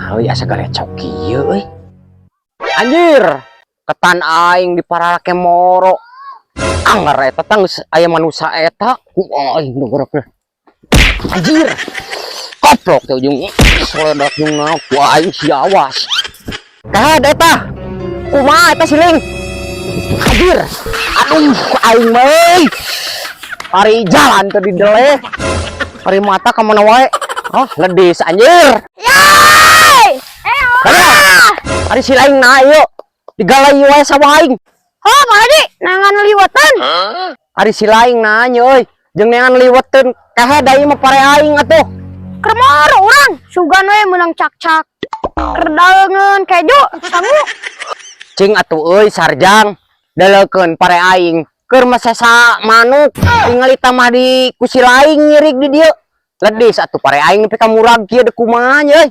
Nah, euy, asa galecok kieu euy. Anjir, ketan aing di parake moro. Anger eta tah geus aya manusa eta. Ku aing nu gerak. Anjir. Koplok teh ujung soledak jeung naon ku aing sia, awas. Kahed eta. Kumaha eta siling? Anjir. Aduh, aing mah euy. Ari jalan teh di deleh. Ari mata ka mana wae. Oh, ledis anjir. Yay! Eh, Kada. Ari si laing na ieu. Digalai wae sama aing. Oh, Pak Haji, neangan liwetan. Ari si laing nanya euy, jeung neangan liweteun kahed da ieu mah pare aing atuh. Keur moro urang, sugan we meunang cak-cak. Keur daeungeun kejo, sangu. Cing atuh euy sarjang, daleukeun pare aing keur masesa manuk tingali tamah di ku si laing nyirig di dieu. Ledis atuh pare aing nepi ka murag kieu deuk kumaha nya euy.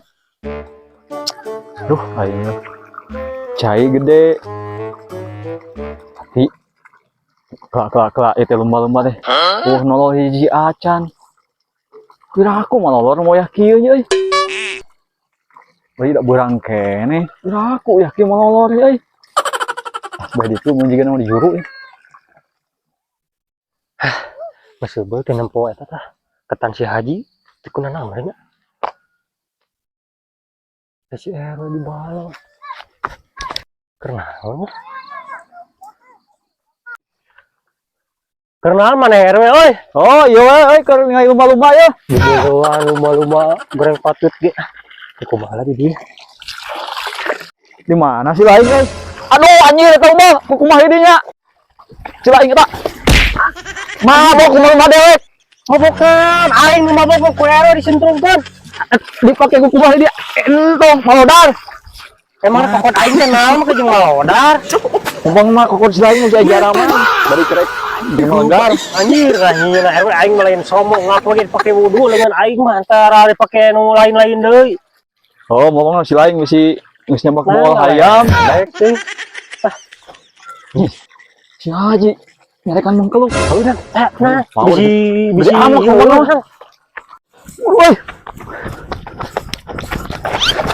Duh, aing mah. Cai gede. Tapi kelak kelak kelak itu lumba-lumba teh. Wah, nolol hiji acan. Kira aku malah lor moyah kieu nya euy. Bari dak beurang keneh. Kira aku ya kieu molor euy. Ah, bae ditu mun jiga di juru euy. Geus heubeul teh nempo eta tah. Ketan si Haji teu kunaon nya. Teh si RW di balong. Keur naon nya? Keur naon maneh RW euy? Oh, iya we euy keur ningali lumba-lumba ya. Diburuan lumba-lumba goreng patut ge. Teu kumaha di dieu. Di mana sih lain euy? Aduh, anjir eta mah kumaha dieu nya? Si lain eta. Mabok lumba-lumba dewek. Mabokan, aing nu mabok ku RW disentrungkeun. Dipake ku kumaha dia? Entong malodar. Emang kokot aing teh naon mah jeung malodar? Kumpang mah kokot si lain geus aja mah. Bari kerek jeung malodar. Anjir lah nyieun RW aing mah lain sombong ngaku ge dipake wudu lengan aing mah antara dipake nu lain-lain deui. Oh, ngomong si lain bisi geus nyabak bool hayam. Baik teh. Si Haji nyarekan mengkeluk. Oh, udah, eh, nah, Mau bisi bisi bisi amuk ngomong. Woi.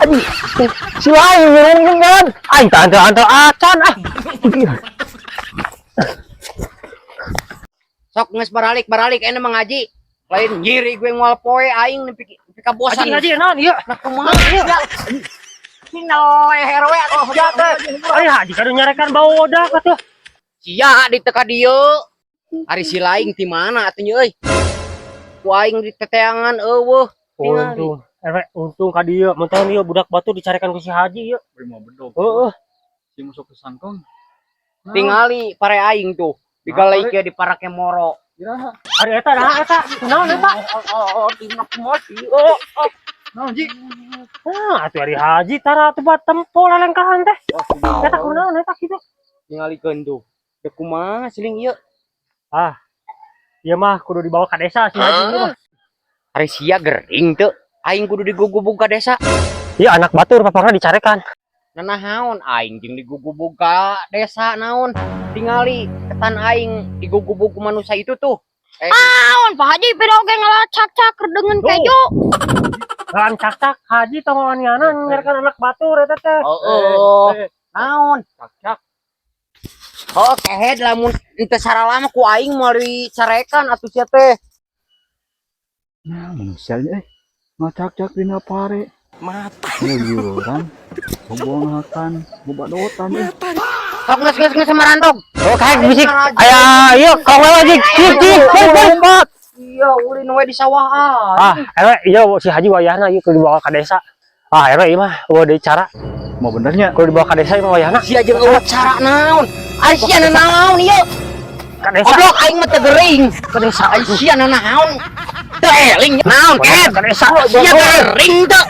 Aduh, si lain ngomong kan. Aing teh antel-antel acan ah. Sok geus baralik baralik ayeuna mah ngaji. Lain nyiri gue moal poe aing nepi nepi ka bosan. Ngaji ngaji naon ieu? Nah kumaha sia? Ini leher we atuh sia teh. Ari haji kadu nyarekan bau odak atuh. Sia di teka dieu. Ari si laing ti mana atuh nya euy? Ku aing di teteangan eueuh. Tingali. Untung, RW untung ka dieu, mun tahu ieu budak batu dicarekan ku si haji ieu. Beri mau bedog. Heeh. Si masuk ke sangkong. Tingali pare aing tuh. Digalai kieu di parake moro. Iraha. Ari eta nah eta, kunaon eta? Oh, dina kumaha sih? Oh, oh. Naon, Ji? Nah, atuh ari haji tara atuh bat tempo lalengkahan teh. Eta kunaon eta kitu? Tingalikeun tuh. Deuk kumaha siling ieu? Ah. Ieu mah kudu dibawa ka desa si haji ieu mah. Ari sia gering teu. Aing kudu digugubug ka desa. Ieu anak batur papangna dicarekan. Nanahaon aing jeung digugubug ka desa naon? Tingali ketan aing digugubug ku manusia itu tuh. Eh, Naon, Pak Haji pira oge ngalacak-cak keur deungeun kejo. Lan cak-cak haji tong wanianan nyarekan anak batur eta teh. Oh, oh. Naon? Cak-cak. Oh, kehed lamun teu saralama ku aing moal dicarekan atuh sia teh. Nah, manusia nya eh. Ngacak-cak dina pare. Mata. Ngegiuran. Bobonakan, bobadotan eh. Sok geus geus geus marantog. Oh, kayak bisik. Aya ieu kau lagi. Cik cik cik. Lompat. Iya, ulin we di sawah ah. Ah, RW ieu si haji wayahna ieu kudu dibawa ka desa. Ah, RW ieu mah eueuh deui cara. Mau benernya? Kudu dibawa ka desa ieu mah wayahna. Sia jeung eueuh cara naon? Ari sia naon ieu? Ka desa. Goblok aing mah teu gering. Ka desa. Ari sia naon? Teu eling naon kehed? Ka desa. Sia gering teu.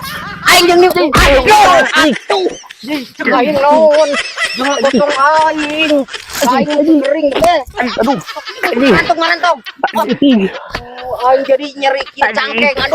Aing jeung di aduh atuh. Cek aing naon? Jangan gotong aing. Aing teu gering teh. Aduh. Marantog marantog. Aing jadi nyeri kieu cangkeng aduh.